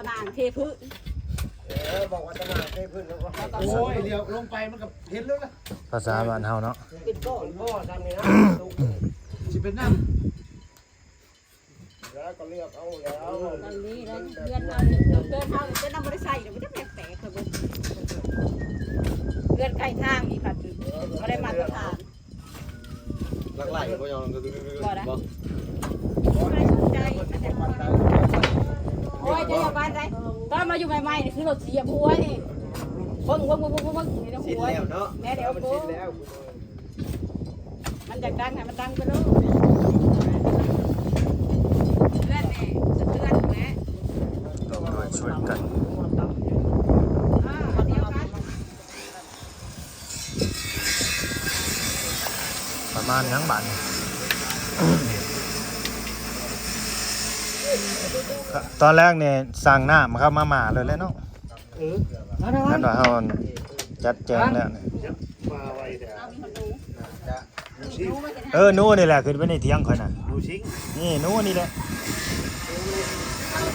ນາງເທພື້ນ ເອີ ບອກວ່າຕະໜ່າງເທພື້ນ ແລ້ວກໍ ໂອ້ຍ ຫຼຽວລົງໄປມັນກໍເຫັນແລ້ວລະ ພາສາບ້ານເຮົາເນາະ ເປັນບໍ່ ເປັນບໍ່ຊ້ຳນີ້ນະ ຊິເປັນນ້ຳ ແລ້ວກໍເລືອກເອົາແລ້ວ ອັນນີ້ນະ ເຮືອນເຮົາ ເຮືອນເຮົາເປັນນ້ຳບໍ່ໄດ້ໃສ່ ມັນຈະແປກໆ ເຂົາເບິ່ງ ເຮືອນໃກ້ທາງນີ້ກໍຄືບໍ່ໄດ້ມາດຕະຖານ. ຫຼັກຫຼາຍບໍ່ຍອມ ບໍ່ໄດ້ ບໍ່ ບໍ່ໄດ້ສົນໃຈ ມັນຈະ ໂອ້ຍ ຈະຢ່າບານໃດ ຕອນມາຢູ່ໃໝ່ໆ ນີ້ຄືລົດສຽບຫົວນີ້ ເບິ່ງ ເບິ່ງ ເບິ່ງ ເບິ່ງ ເບິ່ງ ນີ້ຫົວ ຊິນແລ້ວເນາະ ແມ່ນແລ້ວ ມັນຊິນແລ້ວ ມັນຢາກດັງໃຫ້ມັນດັງໄປໂລດ ເພື່ອນນີ້ ເພື່ອນແຫຼະ ຮ່ວມດ້ວຍຊ່ວຍກັນ ອ່າ ດຽວກັນ. ປະມານຫຍັງບາດນີ້? ຕອນແລກນີ້ສັ່ງນ້ຳເຂົ້າມາໝ້າເລີຍແຫຼະເນາະ ເອີ ຄັນວ່າເຮົາຈັດແຈງແລ້ວນີ້ ເອີ ໜູນີ້ແຫຼະ ຂຶ້ນໄປໃນຖຽງຂ້ອຍນະ ໜູຊິງ ນີ້ໜູນີ້ແຫຼະ ອືມ.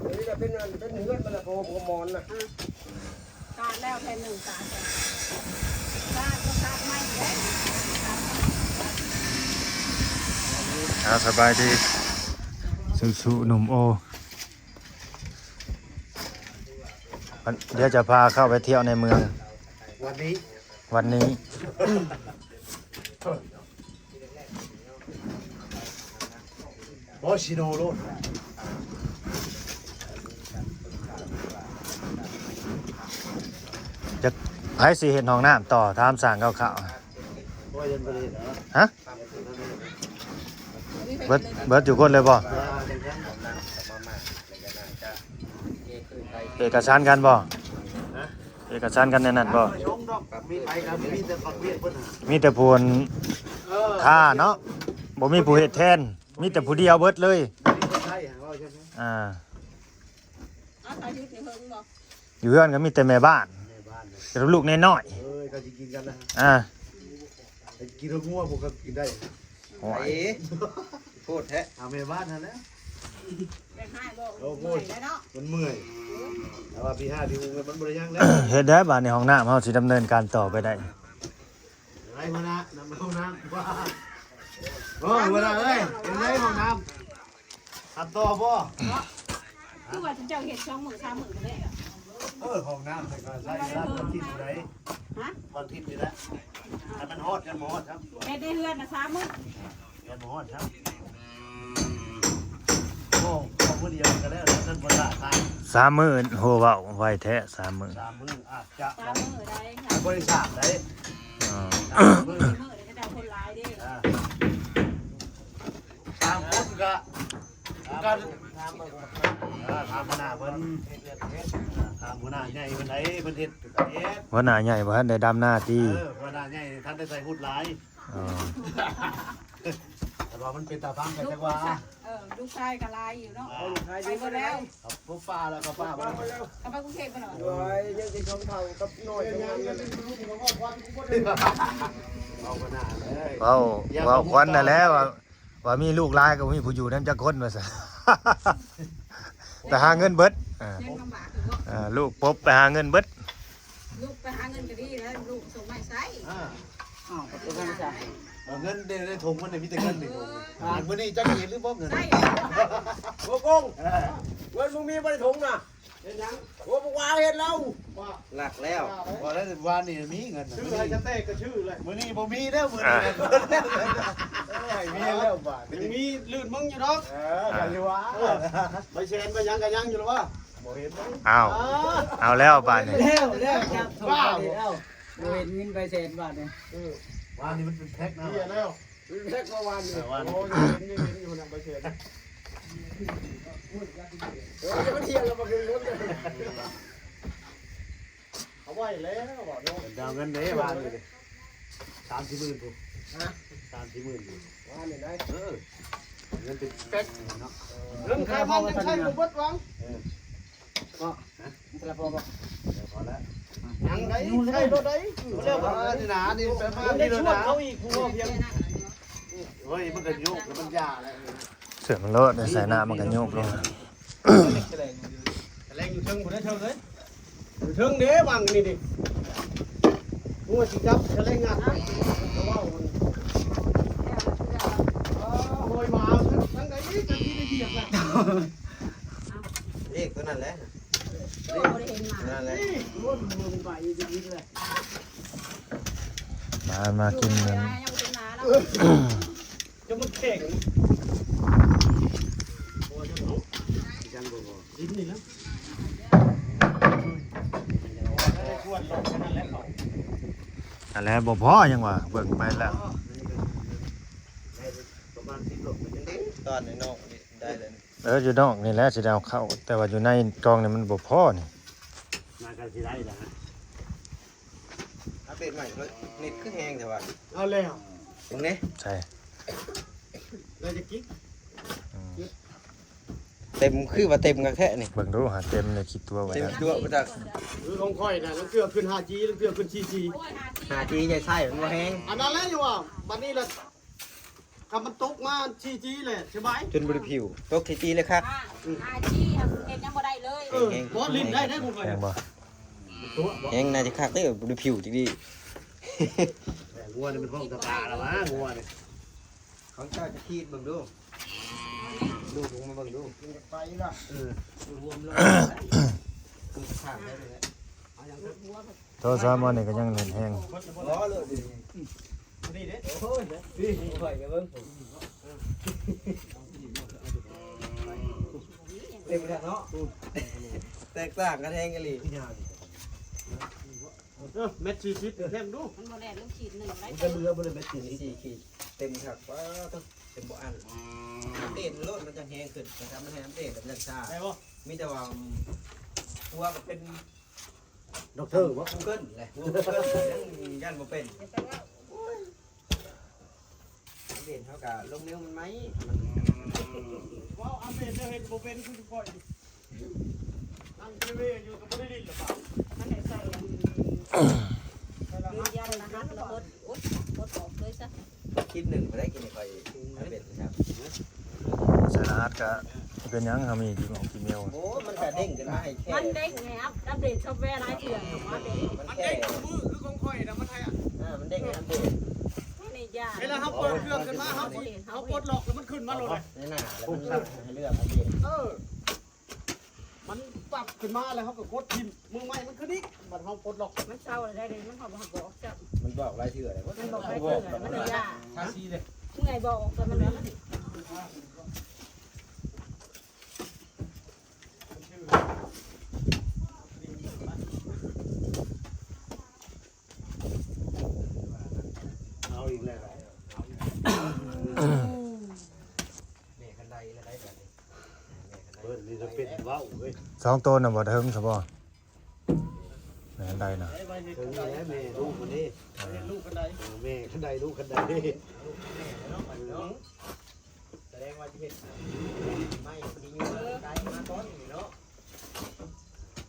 ເອີຍ ນີ້ລະເປັນອັນ ເປັນເຮືອນມັນລະ ຜ້າຫົ່ມກັບໝອນນະ ຕາກແລ້ວແຜ່ນໜຶ່ງ ຕາກແລ້ວ ຕາກ ຕາກໃໝ່ເດ້ ຕາກໃໝ່ ອ່າ ສະບາຍດີ ສູ້ໆ ໜຸ່ມໂອ ດຽວຈະພາເຂົ້າໄປທ່ຽວໃນເມືອງ ວັນນີ້ ວັນນີ້ ບໍ່ຊິໂນໂລດ ຈະ ໃຜຊິເຮັດຫ້ອງນ້ຳຕໍ່ ຖາມຊ່າງເຂົາໆ ໂອ້ຍ ຍັງບໍ່ໄດ້ເຮັດເນາະ ຮະ ເບິດ ເບິດທຸກຄົນເລີຍບໍ່? ເອກະສານກັນບໍ່? ຮະ? ເອກະສານກັນແນວນັ້ນບໍ່? ມີແຕ່ຜູ້ ເອີ ຖ້າເນາະ ບໍ່ມີຜູ້ເຮັດແທນ ມີແຕ່ຜູ້ດຽວເບິດເລີຍ ອ່າ ຢູ່ເຮືອນກໍມີແຕ່ແມ່ບ້ານ ແມ່ບ້ານ ກັບລູກນ້ອຍໆ ເອີ ກໍຊິກິນກັນນະ ອ່າ ກິນງົວ ພວກກໍກິນໄດ້ ໂອ້ຍ ໂພດແທ້ ເອົາແມ່ບ້ານຫັ້ນແຫຼະ ໂອ້ໂຫ ມັນເມື່ອຍ ແຕ່ວ່າປີຫ້າປີຫົກມັນບໍ່ໄດ້ຫຍັງແລ້ວ ເຮັດໄດ້ບາດນີ້ ຫ້ອງນ້ຳເຮົາຊິດຳເນີນການຕໍ່ໄປໄດ້ ໄດ້ຫົວໜ້າ ນຳຫ້ອງນ້ຳ ໂອ້ ຫົວໜ້າເອີຍ ເຮັດໄດ້ຫ້ອງນ້ຳ ຕັດຕໍ່ບໍ່? ຄືວ່າເຈົ້າເຮັດສອງມື້ສາມມື້ກໍໄດ້ ເອີ ຫ້ອງນ້ຳແຕ່ກໍໃຊ້ເວລາວັນທິດໃດ ຮະ? ວັນທິດນີ້ແຫຼະ ໃຫ້ມັນຮອດ ຍັງບໍ່ຮອດຊ້ຳ ເຮັດໃນເຮືອນນະສາມມື້ ຍັງບໍ່ຮອດຊ້ຳ ໂອ້ ເອົາມື້ດຽວກໍແລ້ວ ແລ້ວມັນບໍ່ລາທາງ ສາມມື້ ໂຫ ເວົ້າໄວແທ້ ສາມມື້ ສາມມື້ ອາດຈະ ສາມມື້ໄດ້ ບໍ່ໄດ້ສາມໄດ້ ອໍ ມື້ນີ້ເຂົາເຈົ້າຄົນຫຼາຍເດ້ ອ່າ ສາມຄົນກະ ກະ ເອີ ຖາມຫົວໜ້າເພິ່ນ ຖາມຫົວໜ້າໃຫຍ່ເພິ່ນໃດ ເພິ່ນເຮັດ ເຮັດ ຫົວໜ້າໃຫຍ່ບໍ່ທັນໄດ້ດຳນາຕິ ເອີ ຫົວໜ້າໃຫຍ່ທັນໄດ້ໃສ່ຮຸດຫຼາຍ ອໍ ແຕ່ວ່າມັນເປັນຕາຟັງກັນຈັກວ່າ ເອີ ລູກຊາຍກໍຫຼາຍຢູ່ເນາະ ອ່າ ໄປເບິດແລ້ວ ເຂົ້າປ່າແລ້ວ ເຂົ້າປ່າ ເຂົ້າໄປກຸງເທບພຸ້ນເນາະ ໂອ້ຍ ຍັງຊິຊົມເຖົ້າກັບນ້ອຍ ເວົ້າ ເວົ້າຂວັນນັ້ນແຫຼະ ວ່າມີລູກຫຼາຍກໍບໍ່ມີຜູ້ຢູ່ນຳຈັກຄົນວ່າຊັ້ນ ໄປຫາເງິນເບິດ ເອີ ເງິນລຳບາກເນາະ ເອີ ລູກປົບໄປຫາເງິນເບິດ ລູກໄປຫາເງິນກໍດີແລ້ວ ລູກສົ່ງມາໃຫ້ໃຊ້ ອ່າ ອ້າວ ເອົາເງິນໃນ ໃນຖົງມັນນີ້ມີແຕ່ເງິນໃນຖົງ ອ່າ ມື້ນີ້ຈັກເຫັນຫຼືບໍ່ເງິນ ໃຊ້ ໂອ້ໂກງ ເອີ ເງິນມຶງມີບໍ່ໃນຖົງນະ ເຮັດຫຍັງ? ໂອ້ ບໍ່ວ່າເຮັດແລ້ວ ຫຼັກແລ້ວ ບໍ່ໄດ້ວານນີ້ມີເງິນ ຊື້ໃຫ້ກະແຕກກະຊື້ແຫຼະ ມື້ນີ້ບໍ່ມີແລ້ວ ມື້ນີ້ ອ່າ ເອີຍ ໃຫ້ເມຍແລ້ວບາດນີ້ ຍັງມີລື່ນມຶງຢູ່ດອກ ເອີ ອ່າ ກັນຢູ່ວ່າ ເອີ ໃບແສນໃບຫຍັງກະຍັງຢູ່ລະວ່າ ບໍ່ເຫັນ ອ້າວ ເອົາແລ້ວບາດນີ້ ແລ້ວ ແລ້ວ ຈັບໂທດເອົາ ບໍ່ເຫັນເງິນໃບແສນບາດນີ້ ເອີ ວານນີ້ມັນເປັນແພັກນະ ເບຍແລ້ວ ແລກມາວານນີ້ ເອີ ວານ ໂອ້ຍ ຍັງເຫັນ ຍັງເຫັນຢູ່ນະ ໃບເສນ ເອີ ມັນເທຍແລ້ວ ມາຄືເງິນ ເອົາໄວ້ແລ້ວເນາະ ເພິ່ນເອົາເງິນເດ້ ວານນີ້ເດ້ ສາມສີ່ໝື່ນພຸ້ນ ຮະ ສາມສີ່ໝື່ນພຸ້ນ ວານນີ້ໄດ ເອີ ເງິນເປັນແພັກເນາະ ເງິນຄ່າມັນຍັງໃຊ້ບໍ່ເບິດຫວັງ ເອີ ເນາະ ຮະ ມັນຈະພໍບໍ່? ຍັງໄດ້ ໃຊ້ລົດໄດ້ ເອົາແລ້ວ ອ່າ ນີ້ນະ ນີ້ໄປມາ ນີ້ນະ ເຂົາອີກ ຜູ້ວ່າພຽງ ໂອ້ຍ ມັນກໍໂຍກແລ້ວ ມັນຢ່າແລ້ວ ເສື້ອມັນໂລດ ໃສ່ນ້ຳມັນກໍໂຍກລົງ ແສລງຢູ່ເທິງພຸ້ນເດີ ເທິງເດີ ຢູ່ເທິງເດ້ ວາງນີ້ເດ້ ຫົວຊິຈັບແສລງງານ ເຂົາເວົ້າ ໂອ້ຍ ມາທາງໃດອີກ ທາງທີ່ໄດ້ຢຽບລະ ເລກຕົວນັ້ນແຫຼະ. ມາ ມາກິນ ຈະມັນແຂງ ດິນນີ້ນະ ອັນແລະບໍ່ພໍຫຍັງວ່າ ເບິ່ງໄປແລ້ວ ປະມານສິບໂລ ຕອນນ້ອຍໆ ໄດ້ແລ້ວ. ເອີ ຢູ່ນອກນີ້ແຫຼະຊິໄດ້ເອົາເຂົ້າ ແຕ່ວ່າຢູ່ໃນກ່ອງນີ້ມັນບໍ່ພໍນີ້ ມັນກໍຊິໄດ້ແລ້ວນະ ອັບເດດໃໝ່ເພິ່ນ ເນັດຄືແຮງແທ້ວ່າ ເອົາແລ້ວ ເບິ່ງເດ້ ໃສ່ ແລ້ວຈະກິກ ອືມ ເຕັມ ຄືວ່າເຕັມຄັກແທ້ນີ້ ເບິ່ງດູຫາເຕັມໃນຄິດຕົວໄວ້ ເຕັມຕົວບໍ່ຈັກ ຄືຂອງຂ້ອຍນະ ລາງເທື່ອຂຶ້ນຫ້າຈີ ລາງເທື່ອຂຶ້ນສີ່ຈີ ຫ້າຈີຢ່າໃຊ້ ມັນບໍ່ແຮງ ອັນນັ້ນແຫຼະ ຢ່າວ່າ ບັດນີ້ລະ ຄັນມັນຕົກມາສີ່ຈີແຫຼະ ສະບາຍ ຈົນບໍ່ໄດ້ຜິວ ຕົກສີ່ຈີເລີຍຄັກ ຫ້າຈີເຮັດຫຍັງບໍ່ໄດ້ເລີຍ ເອີ ບໍ່ຫຼິ້ນໄດ້ເດ້ ບໍ່ໄດ້ ແຮງບໍ່ ແຮງໜ້າຈະຄັກເດ້ ບໍ່ໄດ້ຜິວຈັກດີ ແຕ່ງົວນີ້ມັນຫ້ອງຕາປາລະວະ ງົວນີ້ ຂອງເຈົ້າຈະຂີດເບິ່ງດູ ລູກລົງມາເບິ່ງດູ ມັນຈະໄປລະ ເອີ ລວມລະ ຄືຂ້າງໄດ້ເລີຍ ໂທລະສັບອັນນີ້ກໍຍັງແໜ້ນແຮງ ບໍ່ເລີຍ ນີ້ເດ້ ໂອ້ຍ ນີ້ຂ້ອຍກໍເບິ່ງ ເຕັມແລ້ວເນາະ ແຕກຕ່າງກັນແຮງອີ່ຫຼີ ເອີ ແມັດສີ່ສິບແຮງດູ ມັນບໍ່ແລ່ນລົງຂີດໜຶ່ງໄດ້ ມັນກໍເຫຼືອບໍ່ໄດ້ແມັດສີ່ສິບ ສີ່ຂີດ ເຕັມຄັກ ປາດໂທ້ ເຕັມບໍ່ອັນ ອັບເດດໂລດ ມັນຈັ່ງແຮງຂຶ້ນ ມັນທຳໃຫ້ອັບເດດແລ້ວມັນຈັ່ງຊ້າ ໄດ້ບໍ່ ມີແຕ່ວ່າ ຫົວກໍເປັນ ດັອກເຕີບໍ່ ກູເກີນແຫຼະ ກູເກີນຍັງຢ້ານບໍ່ເປັນ ອັບເດດເຮົາກໍລົງແນວໃໝ່ໆ ມັນ ເວົ້າອັບເດດແນວເຮັດບໍ່ເປັນຄືຂ້ອຍ ນັ່ງເຄເວຢູ່ກໍບໍ່ໄດ້ຫຼິ້ນລະບາດ ມັນໄດ້ໃສ່ອັນ ໃສ່ລະຫັດ ຢືນຢັນລະຫັດລະບົດ ໂອ໊ຍ ບົດອອກເລີຍຊະ ຄລິບໜຶ່ງບໍ່ໄດ້ກິນໃຫ້ຂ້ອຍອັບເດດຊະ ໃສ່ລະຫັດກໍ ເປັນຫຍັງ ເຮົາມີ Gmail ໂອ້ ມັນກະເດ້ງຂຶ້ນມາໃຫ້ແຄ່ ມັນເດ້ງໃຫ້ອັບ ອັບເດດຊອບແວຫຼາຍເທື່ອ ມັນເດ້ງ ມັນເດ້ງທຸກມື້ຄືຂອງຂ້ອຍນະ ມັນໃຫ້ ອ່າ ມັນເດ້ງໃຫ້ອັບເດດ ນີ້ຢ່າ ເວລາເຮົາເປີດເຄື່ອງຂຶ້ນມາ ເຮົາຊິ ເຮົາປົດລັອກແລ້ວມັນຂຶ້ນມາໂລດ ໃນໜ້າ ແລ້ວມັນໃຫ້ເລືອກອັບເດດ ເອີ ມັນປັບຂຶ້ນມາແລ້ວເຮົາກໍກົດຖິ້ມ ມື້ໃໝ່ມັນຂຶ້ນອີກ ບັດເຮົາປົດລັອກ ມັນເຊົາແລ້ວໄດ໋ ມັນເຮົາບໍ່ ບໍ່ອອກຈັກ ມັນບອກຫຼາຍເທື່ອແລ້ວ ມັນບອກຫຼາຍເທື່ອແລ້ວ ມັນຢ່າ ທາສີເດ້ ເມື່ອຍບໍ່ອອກ ແຕ່ມັນ ເອົາອີກແລ້ວ ແມ່ຄັນໄດແລ້ວໄດ໋ບາດນີ້ ເບິ່ງນີ້ຈະເປັນເວົ້າເວີຍ ສອງໂຕນະບໍ່ເຖິງຊະບໍ່ ແມ່ນໄດ້ນະ ເຖິງແລ້ວແມ່ລູກມັນເດ້ ເອີ ລູກຄັນໄດ ເອີ ແມ່ຄັນໄດ ລູກຄັນໄດ ສະແດງວ່າຊິເຮັດໄມ້ທີ່ຢູ່ໄກມາກ່ອນນີ້ເນາະ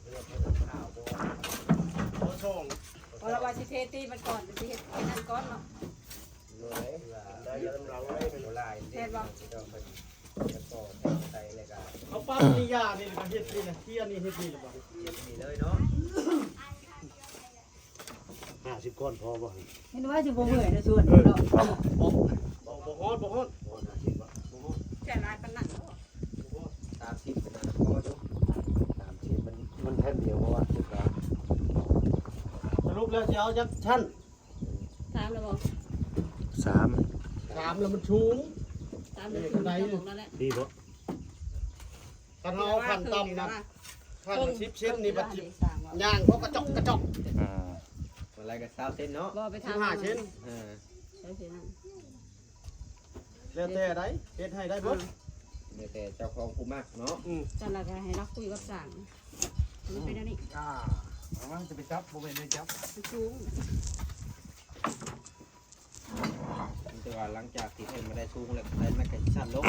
ເລື່ອງເປັນຂ່າວບໍ່ ບໍ່ສົ່ງ ເພາະວ່າຊິເທຕີມັນກ່ອນ ຊິເຮັດອັນນັ້ນກ່ອນເນາະ ໂດຍ ໄດ້ນຳເຮົາໄດ້ເປັນຫຼາຍເດ້ ແມ່ນບໍ່ ເຂົາປັບນີ້ຢານີ້ກໍເຮັດນີ້ນະ ເຄຍນີ້ເຮັດນີ້ລະບໍ່ ເຮັດນີ້ເລີຍເນາະ ຫ້າສິບກ້ອນພໍບໍ່? ເຫັນວ່າຊິບໍ່ເມື່ອຍນະ ຊວນເນາະ ບໍ່ ບໍ່ ບໍ່ຮອດ ບໍ່ຮອດ ບໍ່ຮອດຫ້າສິບບໍ່? ບໍ່ຮອດ ແຕ່ຫຼາຍປານນັ້ນບໍ່? ບໍ່ຮອດ ສາມສິບປານນັ້ນພໍຢູ່ ສາມສິບມັນ ມັນແຜ່ນດຽວ ບໍ່ວ່າສິບກວ່າ ສະຫຼຸບແລ້ວຊິເອົາຈັກຊັ້ນ? ສາມແລ້ວບໍ່? ສາມ ສາມແລ້ວມັນສູງ ສາມແລ້ວສູງ ຈະບອກນັ້ນແຫຼະ ດີບໍ່? ຄັນເຮົາເອົາຂັ້ນຕ່ຳນະ ຂັ້ນສິບເຊັນນີ້ ບັດຊິຍ່າງເຮົາກະຈອກກະຈອກ ອືມ ສ່ວນຫຼາຍກໍຊາວເຊັນເນາະ ບໍ່ໄປຖາມ ສິບຫ້າເຊັນ ເອີ ຊາວເຊັນ ແລ້ວແຕ່ໃດ ເຮັດໃຫ້ໄດ້ເບິດ ແລ້ວແຕ່ເຈົ້າຂອງຜູ້ມັກເນາະ ອືມ ຊັ້ນລະກໍໃຫ້ລາວຄຸຍກັບຊ່າງ ມັນເປັນແນວນີ້ ອ່າ ມັນຈະໄປຈັບ ບໍ່ແມ່ນໄດ້ຈັບ ມັນສູງ ແຕ່ວ່າຫຼັງຈາກທີ່ເພິ່ນມາໄດ້ສູງແລ້ວ ໄດ້ມັນກໍສັ້ນລົງ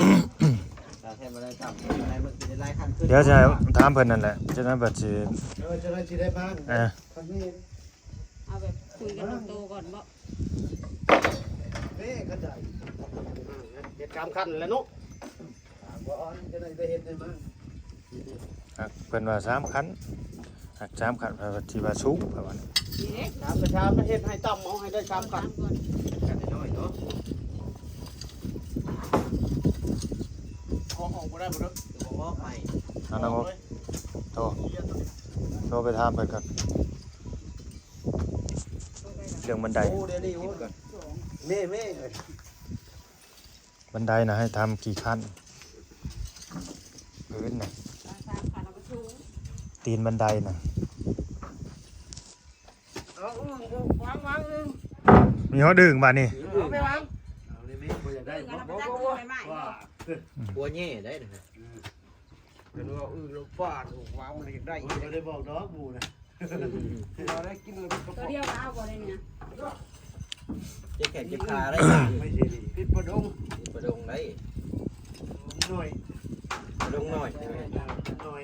ແທນບໍ່ໄດ້ຕຳ ໄດ້ມື້ກິນໄດ້ຫຼາຍຄັນຂຶ້ນ ດຽວຈະຖາມເພິ່ນນັ້ນແຫຼະ ຈະນັ້ນບັດຊິ ເອີ ຈະໄດ້ຊິໄດ້ບ້ານ ເອີ ຄັນນີ້ ເອົາແບບຄຸຍກັນໂຕໆກ່ອນບໍ? ເດ້ ຄັນໃດ ເຮັດສາມຄັນແລ້ວເນາະ ສາມ ບໍ່ ຈະໄດ້ໄປເຮັດໃຫ້ມັນ ຫາກເພິ່ນວ່າສາມຄັນ ຫາກສາມຄັນ ເພິ່ນວ່າຊິວ່າສູງ ເພິ່ນວ່າ ນີ້ເດ້ ສາມກະຊາມ ເຮັດໃຫ້ຕ່ຳເອົາ ໃຫ້ໄດ້ສາມຄັນ ສາມຄັນກ່ອນ ຄັນນ້ອຍເນາະ ເອົາອອກບໍ່ໄດ້ບໍ່ເດີ ບໍ່ອອກໃໝ່ ເອົານຳ ໂທ ໂທໄປຖາມເພິ່ນກ່ອນ ເລື່ອງບັນໄດ ໂອ້ ດຽວນີ້ ໂອ້ ແມ່ໆ ບັນໄດນະ ໃຫ້ທຳກີ່ຂັ້ນ? ພື້ນນະ ສາມຂັ້ນ ແລ້ວກໍສູງ ຕີນບັນໄດນະ ເອົາອຶ່ງ ວາງ ວາງອຶ່ງ ມີຮອດອຶ່ງບາດນີ້ ເອົາໄປວາງ ເອົາໄດ້ແມ່ ບໍ່ຢາກໄດ້ ອຶ່ງ ບໍ່ ບໍ່ ບໍ່ ບໍ່ ຫົວແຫຍ່ໄດ້ນະ ເພິ່ນວ່າອຶ່ງລົງຟາດ ວາງມັນຢາກໄດ້ ບໍ່ໄດ້ບອກດອກໝູ່ນະ ບໍ່ໄດ້ກິນເລີຍ ຕົວດຽວກໍເອົາບໍ່ໄດ້ນີ້ນະ ເຈັບແຂນເຈັບຂາໄດ້ ຕິດປະດົງ ຕິດປະດົງໄດ້ ໜ້ອຍ ປະດົງໜ້ອຍ ໜ້ອຍ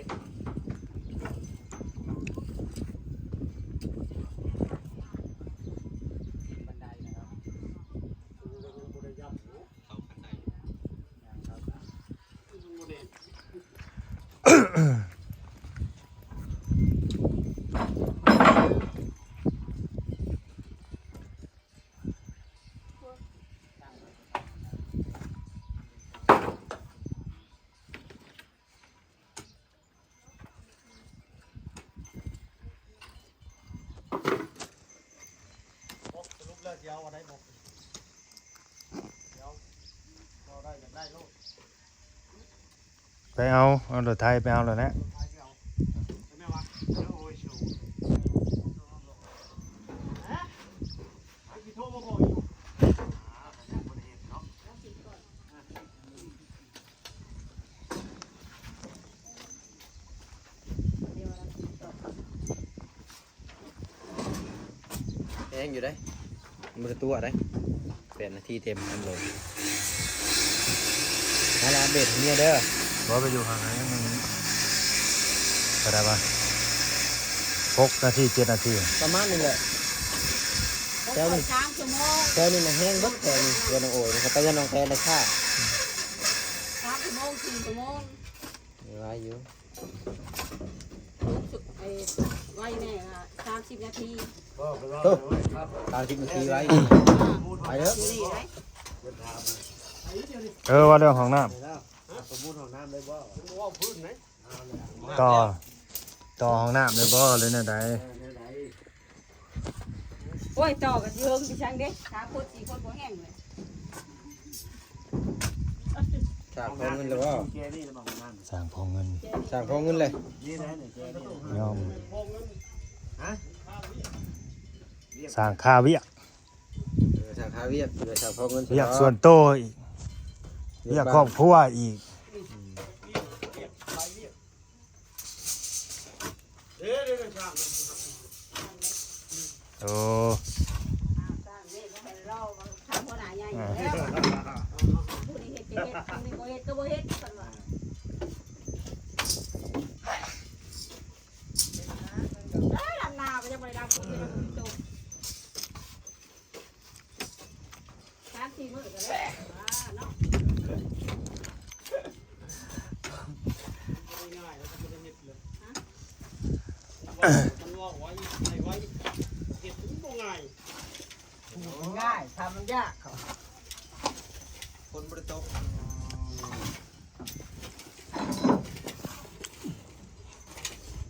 ສະຫຼຸບແລ້ວຊິເອົາອັນໃດບໍ? ດຽວ ບໍ່ໄດ້ ຢາກໄດ້ໂລດ ໄປເອົາ ເອົາລົດໄຖໄປເອົາໂລດແຫຼະ ລົດໄຖໄປເອົາ ແມ່ນວ່າ ໂອ້ຍ ໂຊ ຮະ? ໄປຊິໂທມາບອກຢູ່ ແຮງຢູ່ເດ້ ບໍ່ໄດ້ຕົວະເດ້ ແປດນາທີເຕັມ ທຳລົງ ມາລາເບັດເມຍເດີ ບໍ່ໄປຢູ່ຫ່າງໃນນັ້ນ ເທົ່າໃດວະ ຫົກນາທີ ເຈັດນາທີ ປະມານນີ້ແຫຼະ ແຖວນີ້ ສາມຊົ່ວໂມງ ແຖວນີ້ນະແຮງເບິດ ແຖວນີ້ ເຮືອນນ້ອງໂອຍ ໄປເຮືອນນ້ອງແຕນໄດ້ຊ້າ ສາມຊົ່ວໂມງ ສີ່ຊົ່ວໂມງ ຫຼາຍຢູ່ ສູງສຸດ ເອີ ໄວແນ່ລະ ສາມສິບນາທີ ໂອ້ ສາມສິບນາທີໄວ ອ່າ ໄປເດີ ຢູ່ນີ້ໄດ ເອີ ວ່າເລື່ອງຫ້ອງນ້ຳ ສົມມຸດຫ້ອງນ້ຳໄດ້ບໍ່? ເວົ້າພື້ນໄດ ຕໍ່ ຕໍ່ຫ້ອງນ້ຳໄດ້ບໍ່ ຫຼືແນວໃດ? ເອີ ແນວໃດ? ໂອ້ຍ ຕໍ່ກໍຊິເຫິງຊິຊ່າງເດ້ ສາມຄົນ ສີ່ຄົນບໍ່ແຮງເລີຍ ສ້າງພໍເງິນແລ້ວບໍ່? ແຈນີ້ລະບໍ່ ຫ້ອງນ້ຳ ສ້າງພໍເງິນ ສ້າງພໍເງິນເລີຍ ນີ້ນະ ແຈນີ້ຍອມ ຮະ? ສ້າງຄ່າວຽກ ເອີ ສ້າງຄ່າວຽກ ເອີ ສ້າງພໍເງິນ ວຽກສ່ວນໂຕອີກ ວຽກຄອບຄົວອີກ ເດ້ ເດ້ ເດ້ ຊ່າງ ໂອ້ ອ່າ ສ້າງເດ້ ບໍ່ໃຫ້ລໍ ຖາມຫົວໜ້າໃຫຍ່ຢູ່ແລ້ວ ຜູ້ນີ້ເຮັດກໍເຮັດ ຜູ້ນີ້ບໍ່ເຮັດກໍບໍ່ເຮັດ ເພິ່ນວ່າ ເອີ ດຳນາກໍຍັງບໍ່ໄດ້ດຳ ຄົນເຮັດມັນຕົກ ສາມສີ່ມື້ກໍແລ້ວ ອ່າ ເນາະ ບໍ່ໄດ້ງ່າຍ ແລ້ວກໍບໍ່ໄດ້ເຮັດເລີຍ ຮະ ມັນເວົ້າໄວ ໄວ ເຮັດມັນບໍ່ງ່າຍ ງ່າຍ ຖ້າມັນຍາກ ເຂົາ ຝົນບໍ່ໄດ້ຕົກ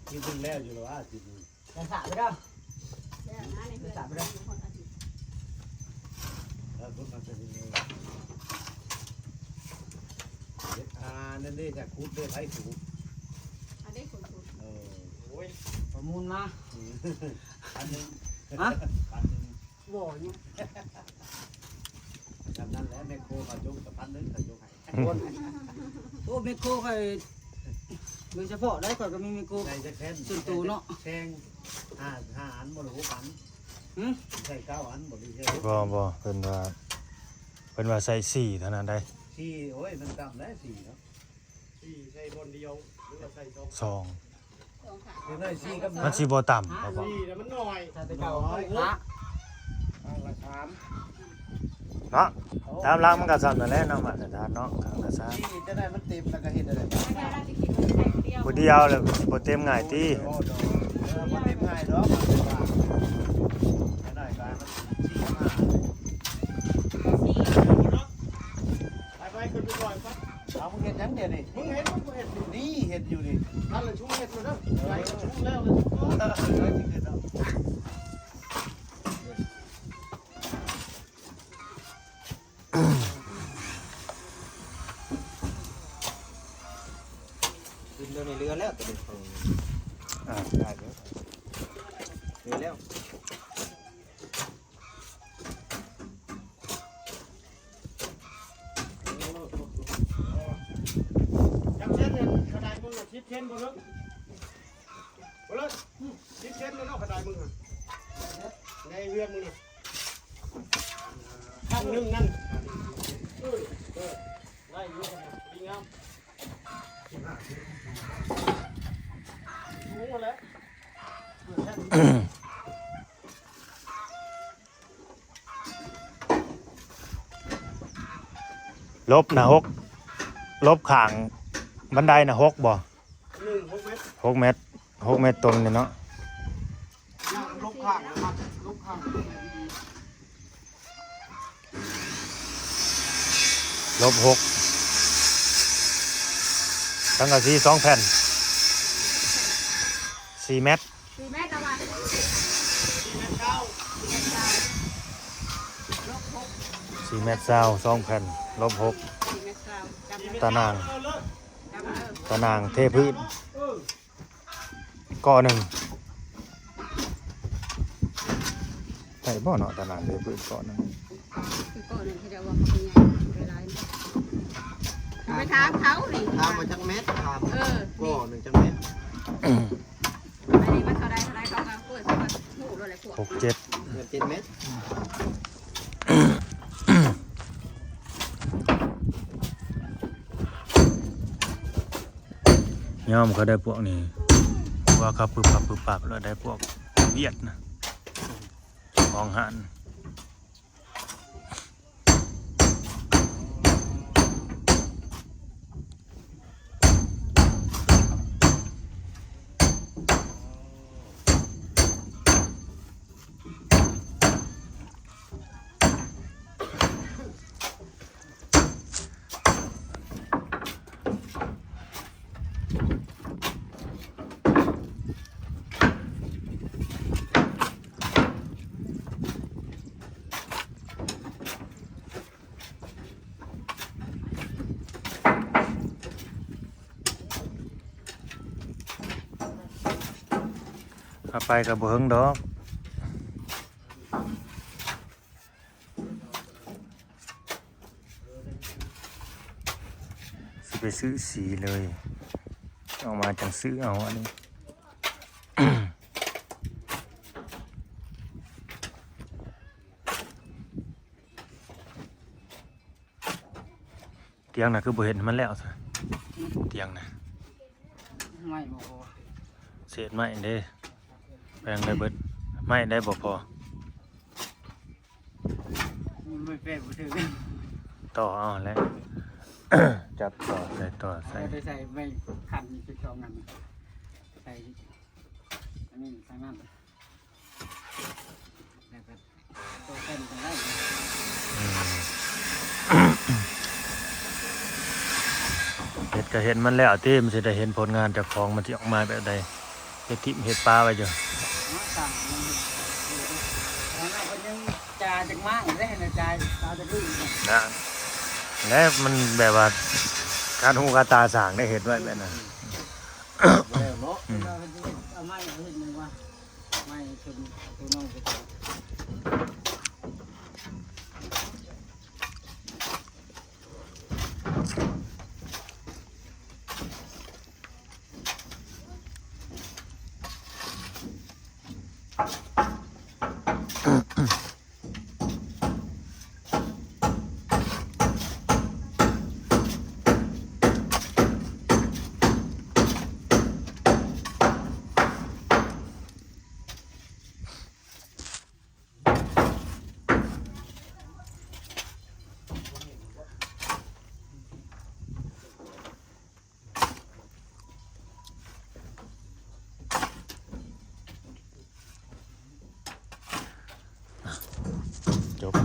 ທີ່ເພິ່ນແລ້ວຢູ່ແລ້ວວ່າ ທີ່ ຢ່າສາດເດີ ຢ່າສາດເດີ ແລ້ວພຸດມາເປັນນີ້ ເຮັດ ອ່າ ນັ້ນເດ້ ຈະຂຸດເດ້ ໃຜຂຸດ ອັນເດ້ ຂຸດ ຂຸດ ເອີ ໂອ້ຍ ປະມູນມາ ພັນໜຶ່ງ ຮະ ພັນໜຶ່ງ ບໍ່ຫຍັງ ສ່ຳນັ້ນແຫຼະ ແມັກໂຄເຂົາຈົກກັບພັນໜຶ່ງ ເຂົາຈົກໃຫ້ ໂອ້ ແມັກໂຄຂ້ອຍ ໂດຍສະເພາະໄດ໋ ຂ້ອຍກໍມີແມັກໂຄ ໃສ່ຈັກແຜ່ນ ສ່ວນໂຕເນາະ ແທ່ງ ຫ້າ ຫ້າອັນບໍ່ ຫຼື ຫົກອັນ ຫື? ໃສ່ເກົ້າອັນບໍ່ ຫຼື ໃສ່ຫົກ ບໍ່ ບໍ່ ເພິ່ນວ່າ ເພິ່ນວ່າໃສ່ສີ່ເທົ່ານັ້ນໄດ໋ ສີ່ ໂອ້ຍ ມັນຕ່ຳແລ້ວສີ່ເນາະ ສີ່ໃສ່ບ່ອນດຽວ ຫຼືວ່າໃສ່ສອງ ສອງ ສອງຂ້າງ ເຮັດໄດ້ສີ່ກັບ ມັນຊິບໍ່ຕ່ຳ ເພາະວ່າ ສີ່ແລ້ວມັນໜ້ອຍ ໃສ່ແຕ່ເກົ່າ ໜ້ອຍ ຂ້າງລະສາມ ເນາະ ຕາມຫຼັກມັນກໍສ່ຳນັ້ນແຫຼະເນາະ ມາດຕະຖານເນາະ ຂ້າງລະສາມ ນີ້ຈະໄດ້ມັນເຕັມແລ້ວກໍເຮັດໄດ້ ຜູ້ດຽວແລ້ວຊິບໍ່ເຕັມງ່າຍຕິ ເອີ ບໍ່ເຕັມງ່າຍດອກ ໄດ້ກໍໃຫ້ມັນສີ່ກັບຫ້າ ສີ່ ໄປໆ ຂຶ້ນໄປກ່ອນ ເອົາ ມຶງເຮັດຫຍັງດຽວນີ້? ມຶງເຮັດ ມຶງບໍ່ເຮັດນີ້ ນີ້ເຮັດຢູ່ນີ້ ນັ້ນລະຊຸມເຮັດໂລດເດີ ໄປຊຸມແລ້ວລະຊຸມ ເອີ ເອີ ຊິຂຶ້ນເອົາ ຂຶ້ນເດີນີ້ ເຫຼືອແລ້ວຕົວນີ້ ອ່າ ໄດ້ເດີ ເຫຼືອແລ້ວ. ຈັກເຊັນ ອັນຂະດາຍມຶງ ສິບເຊັນບໍ່ເລີດ ບໍ່ເລີດ ສິບເຊັນເນາະ ຂະດາຍມຶງ ໃນເຮືອນມຶງນະ ຂັ້ນໜຶ່ງນັ້ນ ເອີ ເອີ ໄດ້ຢູ່ ດີງາມ ສູງຫັ້ນແຫຼະ. ລົບນະ ຫົກ ລົບຂ້າງບັນໄດນະ ຫົກບໍ່? ໜຶ່ງ ຫົກແມັດ ຫົກແມັດ ຫົກແມັດຕົງນີ້ເນາະ ລົບຂ້າງ ລົບຂ້າງ ລົບຫົກ ສັງກະສີສອງແຜ່ນ ສີ່ແມັດ ສີ່ແມັດລະວ່າ ສີ່ແມັດຊາວ ສອງແຜ່ນ ລົບຫົກ ສີ່ແມັດຊາວ ຕາໜ່າງ ຕາໜ່າງເທພື້ນ ເກາະໜຶ່ງ ໄດ້ບໍ່ເນາະ ຕາໜ່າງເທພື້ນເກາະໜຶ່ງ ເກາະໜຶ່ງ ເຂົາເຈົ້າວ່າເຂົາເປັນໃຫຍ່ ໄປຫຼາຍ ໄປຖາມເຂົານີ້ ຖາມວ່າຈັກແມັດ ຖາມ ເອີ ເກາະໜຶ່ງຈັກແມັດ ອັນນີ້ມັນເທົ່າໃດ ເທົ່າໃດ ເຂົາກໍ ໂອ້ຍ ເຂົາກໍຮູ້ໂລດແຫຼະພວກ ຫົກເຈັດ ເກືອບເຈັດແມັດ ຍອມເຂົາໄດ້ພວກນີ້ ວ່າເຂົາປຶບປັບປຶບປັບ ແລ້ວໄດ້ພວກຫວຽດນະ ເຈົ້າຂອງຮ້ານ. ເອົາໄປກໍບໍ່ເຖິງດອກ. ຊິໄປຊື້ສີເລີຍ ອອກມາຈັ່ງຊື້ເອົາອັນນີ້ ຕຽງນະຄືບໍ່ເຮັດໃຫ້ມັນແລ້ວຊະ ຕຽງນະ ໄມ້ບໍ່ພໍ ເສດໄມ້ເດ້ ແບ່ງໄດ້ເບິດ ໄມ້ໄດ້ບໍ່ພໍ. ມັນໄປແປະບໍ່ຖືກ ຕໍ່ເອົາແຫຼະ ຈັບຕໍ່ໃສ່ ຕໍ່ໃສ່ ເອົາໄປໃສ່ໄມ້ຄັນອີກສອງອັນ ໃສ່ອັນນີ້ທາງນັ້ນ ແລ້ວກໍຕໍ່ແຜ່ນໄປໄດ້ ອືມ ເຮັດກໍເຮັດມັນແລ້ວຕິ ມັນຊິໄດ້ເຫັນຜົນງານເຈົ້າຂອງ ມັນຊິອອກມາແບບໃດ. ເຮັດຖິ້ມເຮັດປາໄວ້ຢູ່ ມາສ້າງມັນເຮັດ ແລ້ວເພິ່ນຍັງຈ່າຈັກມ້າງໄດ້ນະ ຈ່າຕາຕະລຶ້ງນະ ແລະມັນແບບວ່າຄາດຫູຄາດຕາສ້າງໄດ້ ເຮັດໄວ້ແບບນັ້ນ ແລ້ວເນາະ ອືມ ເອົາໄມ້ເຮັດຫຍັງວະ ໄມ້ເປັນໂຕນ້ອຍ ອືມ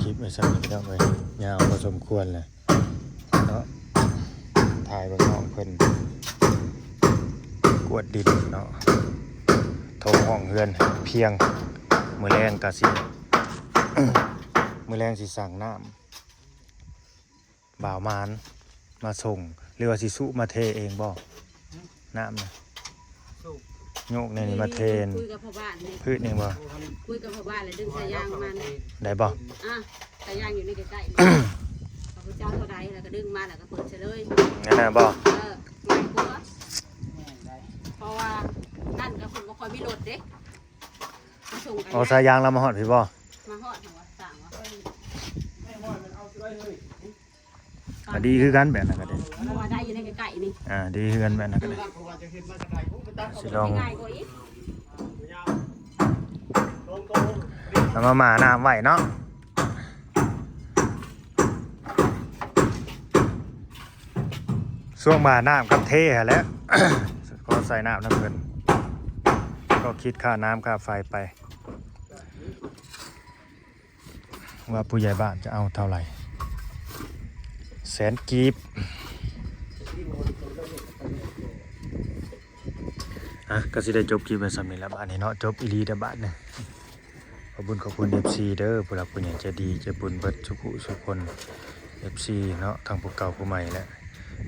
ຄລິບໄວ້ສ່ຳນີ້ ພີ່ນ້ອງເອີຍ ຍາວພໍສົມຄວນແຫຼະເນາະ. ຖ່າຍເບິ່ງນ້ອງເພິ່ນກວດດິນເນາະ ຖົມຫ້ອງເຮືອນໃຫ້ພຽງ. ມື້ແລງກະຊິ ມື້ແລງຊິສັ່ງນ້ຳ ບ່າວມານມາສົ່ງ ຫຼືວ່າຊິສຸມາເທເອງບໍ່? ນ້ຳນະ ໂຍກແນວນີ້ມາເທ ຄຸຍກັບພໍ່ບ້ານນີ້ ພືດນີ້ບໍ່? ຄຸຍກັບພໍ່ບ້ານແລ້ວດຶງສາຍຢາງມັນ ໄດ້ບໍ່? ອ່ະ ສາຍຢາງຢູ່ໃນໃກ້ໆ ເຂົາເຈົ້າເທົ່າໃດ ແລ້ວກໍດຶງມາ ແລ້ວກໍເປີດໃສ່ເລີຍ ແນວນັ້ນບໍ່? ເອີ ງ່າຍກວ່າ ເພາະວ່ານັ້ນກໍເພິ່ນບໍ່ຄ່ອຍມີລົດເດ້ ມາສົ່ງກັນ ເອົາສາຍຢາງລາວມາຮອດພີ້ບໍ່? ມາຮອດຫັ້ນວ່າ ສ້າງວ່າ ກໍດີຄືກັນແບບນັ້ນກໍໄດ້ ເພາະວ່າໄດ້ຢູ່ໃນໃກ້ໆນີ້ ອ່າ ດີຄືກັນແບບນັ້ນກໍໄດ້ ຊິລອງ ງ່າຍກວ່າອີກ ເອົາມາໝ່ານ້ຳໄວ້ເນາະ. ຊ່ວງໝ່ານ້ຳກັບເທຫັ້ນແຫຼະ ຂໍໃສ່ນ້ຳນຳເພິ່ນ ກໍຄິດຄ່ານ້ຳຄ່າໄຟໄປ ວ່າຜູ້ໃຫຍ່ບ້ານຈະເອົາເທົ່າໃດ ແສນກີບ. ອ່ະ ກໍຊິໄດ້ຈົບຄລິບໄວ້ສ່ຳນີ້ລະບາດນີ້ເນາະ ຈົບອີ່ຫຼີແລ້ວບາດນີ້. ຂອບຄຸນຂອບຄຸນເອັຟຊີເດີ ຜູ້ຫຼັກຜູ້ໃຫຍ່ໃຈດີໃຈບຸນເບິດສູ່ຜູ້ສູ່ຄົນ ເອັຟຊີເນາະ ທັງຜູ້ເກົ່າຜູ້ໃໝ່ແຫຼະ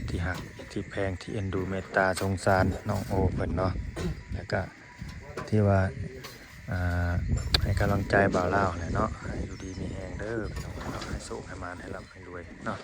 ທີ່ຮັກທີ່ແພງ ທີ່ເອັນດູເມດຕາສົງສານນ້ອງໂອເພິ່ນເນາະ ແລ້ວກະ ທີ່ວ່າ ອ່າ ໃຫ້ກຳລັງໃຈບ່າວລາວແຫຼະເນາະ ໃຫ້ຢູ່ດີມີແຮງເດີພີ່ນ້ອງເນາະ ໃຫ້ໂຊກໃຫ້ໝານ ໃຫ້ລ່ຳໃຫ້ລວຍເນາະ.